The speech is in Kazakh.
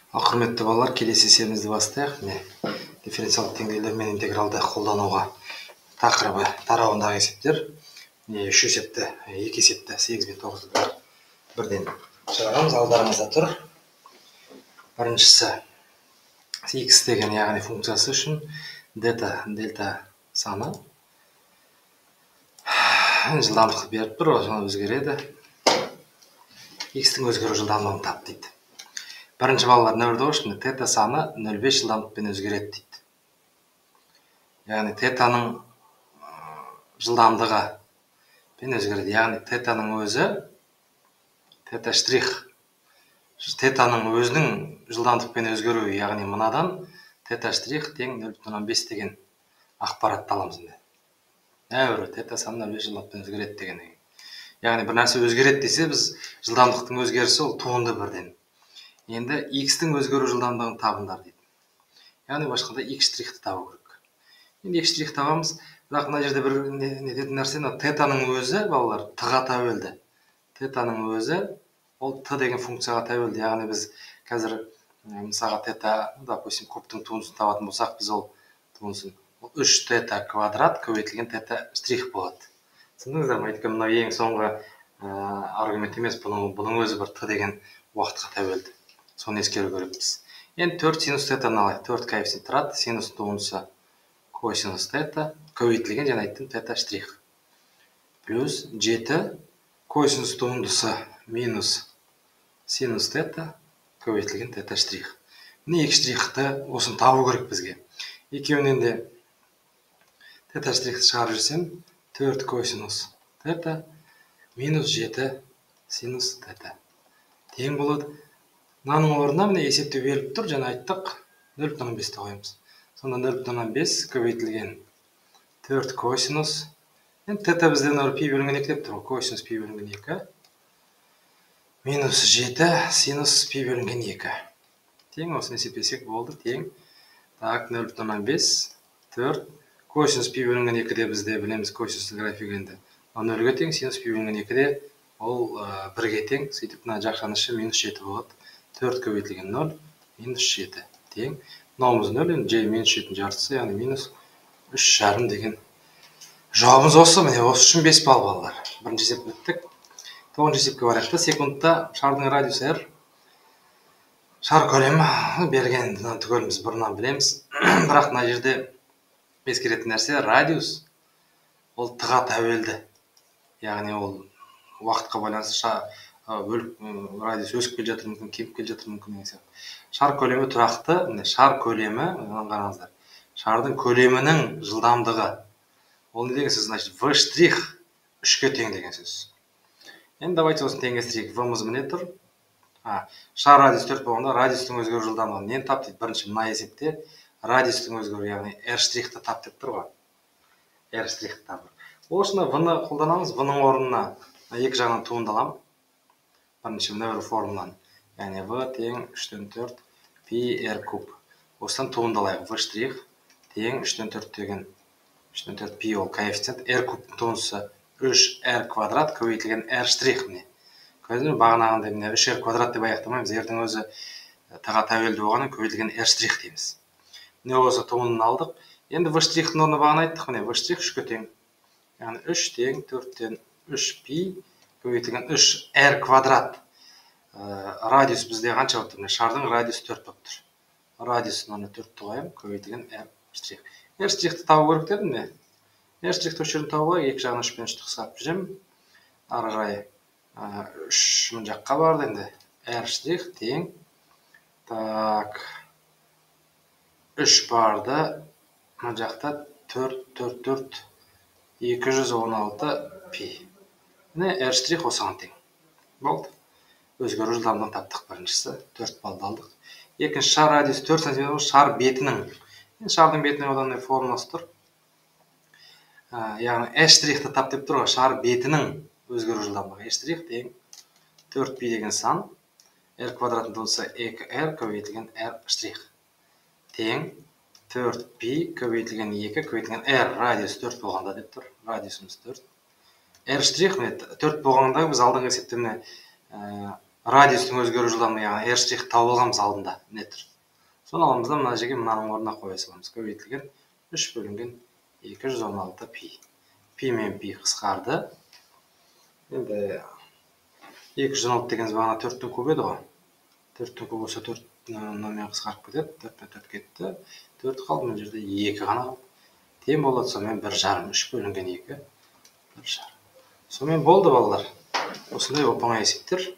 Ал құрметті балалар, келесі есебімізді бастайық. Міне, дифференциалдық теңдеулер мен интегралды қолдануға тақырыбы тарауындағы есептер. Міне, үш есепті, екі есепті, 8 мен 9-ды бірден шығарамыз. Алдарыңызда тұр. Біріншісі x деген, яғни функциясы үшін дельта саны жылдамдықты беріп тұр, ол өзгереді. X-тің өзгеру жылдамдығын тап дейді. Бірінші балалар нөмірді қойшы, тета саны 0,5 жылдамдықпен өзгереді дейді. Яғни тетаның жылдамдығы пен өзгереді. Яғни тетаның өзі, тета штрих, тетаның өзінің жылдамдықпен өзгеруі, яғни мынадан тета штрих тең 0,5 деген ақпаратты аламыз. Нәбір тета саны 0,5 жылдамдықпен өзгереді деген. Яғни бір нәрсе өзгереді десе, біз жылдамдықтың өзгерісі ол туынды бірден. Енді x-тің өзгеру жылдамдығын табыңдар дейді. Яғни басқада x штрихті табу керек. Енді x штрих табамыз. Бірақ мына жерде бір нететін нәрсе, мына тетаның өзі балалар т-ға тәуелді. Тетаның өзі ол т деген функцияға тәуелді. Яғни біз қазір мысалға тета, допустим, кубтың туындысын табатын болсақ, біз ол туындысын 3 тета квадрат көбейтілген тета штрих болады. Түсіндіңіздер ме? Өйткені мынау ең соңғы аргумент емес, бұның өзі бір т деген уақытқа тәуелді. Соны ескеру керекпіз. Енді 4 синус тетаны алайық. 4 коэффициент тұрады. Синус туындысы косинус тета көбейтілген, және айттым, тета штрих. Плюс 7 косинус туындысы минус синус тета көбейтілген тета штрих. Міне, екі штрихті осыны табу керек бізге. Екеуінен де тета штрихті шығарып жүрсем, 4 косинус тета минус 7 синус тета тең болады. Мынаның орнына міне есепте беріліп тұр, жаңа айттық, 0,5-ті қоямыз. Сонда 0,5 көбейтілген 4 косинус. Енді тета бізде мына пи бөлінген 2 деп тұр ғой. Косинус пи бөлінген 2 минус 7 синус пи бөлінген 2. Тең, осыны есептесек болды, тең. Так, 0,5 4 косинус пи бөлінген 2 де бізде білеміз косинустың графигі енді. 0-ге тең, синус пи бөлінген 2 де ол 1-ге тең. Сөйтіп мына жақшаның іші минус 7 болады. 4 көбейтілген 0 минус 7 тең. Мынауымыз 0, енді минус 7-нің жартысы, яғни минус 3,5 деген жауабымыз осы. Міне, осы үшін 5 балл балалар. Бірінші есеп біттік. 9-шы есепке барайық та. Секундта шардың радиусы R, шар көлемі берілген, түгеліміз бұрыннан білеміз. Бірақ мына жерде ескеретін нәрсе, радиус ол т-ға тәуелді. Яғни ол уақытқа байланысты бөлік радиус өсіп келе жатыр мүмкін, кеміп келе жатыр мүмкін деген сияқты. Шар көлемі тұрақты. Міне, шар көлемі, мынаны қараңыздар. Шардың көлемінің жылдамдығы. Ол не деген сөз? Значит, v штрих 3-ке тең деген сөз. Енді давайте осыны теңестірейік. V-мыз міне тұр. Шар радиус 4 болғанда радиустың өзгеру жылдамдығын нені тап дейді? Бірінші мына есепте радиустың өзгеру, яғни r штрихті тап деп тұр ғой. R штрихті тап. Ол үшін v-ны қолданамыз. V-ның орнына екі жағынан туынды аламын. Бірінші мына бір формуланы, яғни v тең 3-4 пи r куб. Осыдан туынды алайық. V штрих тең 3-4 деген 3-4 пи ол коэффициент, r кубтың туындысы 3r квадрат көбейтілген r штрих. Міне, көрдіңіз бе, бағанағындай міне 3r квадрат деп аяқтамаймыз, r-дің өзі т-ға тәуелді болғаннан көбейтілген r штрих дейміз. Міне, осы туындыны алдық. Енді v штрихтің орнына бағана айттық, міне v штрих 3-ке тең. Яғни 3 тең 4-тен 3 пи көбейтілген 3r квадрат. Радиус бізде қанша болып тұр? Міне, шардың радиусы 4 болып тұр. Радиусын орнына 4-ті қоямын, көбейтілген r штрих. R штрихті табу керек дедім міне. R штрихті осы жерден табу керек. Екі жағынан 3 пен 3-ті қысқартып жүремін. Ары қарай 3 мына жаққа барды енді. R штрих тең. Так, 3 барды. Мына жақта 4, 4, 4, 216 пи. Міне, R штрих осыған тең. Болды. Өзгеру жылдамдығын таптық біріншісі. 4 балды алдық. Екінші, шар радиусы 4 сантиметр, шар бетінің. Енді шардың бетінің одан формуласы тұр. Яғни S штрихті тап деп тұр ғой, шар бетінің өзгеру жылдамдығы. S штрих тең 4 пи деген сан, R квадраттың туындысы 2R көбейтілген R штрих. Тең 4 пи көбейтілген 2 көбейтілген R, радиус 4 болғанда деп тұр. Радиусымыз 4. R штрих міне 4 болғанда біз алдыңғы есепте міне Радиустың өзгеру жылдамдығы, яғни r штрих тауып алғанбыз алдында, міне тұр. Соны аламыз да мына жерге мынаның орнына қоя саламыз. Көбейтілген 3 бөлінген 216 пи. Пи мен пи қысқарды. Енді 216 дегеніміз бағана 4-тің кубы еді ғой. 4-тің кубы болса 4 мынамен қысқарып кетеді. 4 пен 4 кетті. 4 қалды, мына жерде 2 ғана қалды. Тең болады сонымен 1,5, 3 бөлінген 2, 1,5. Сонымен болды, балалар. Осындай оп-оңай есептер.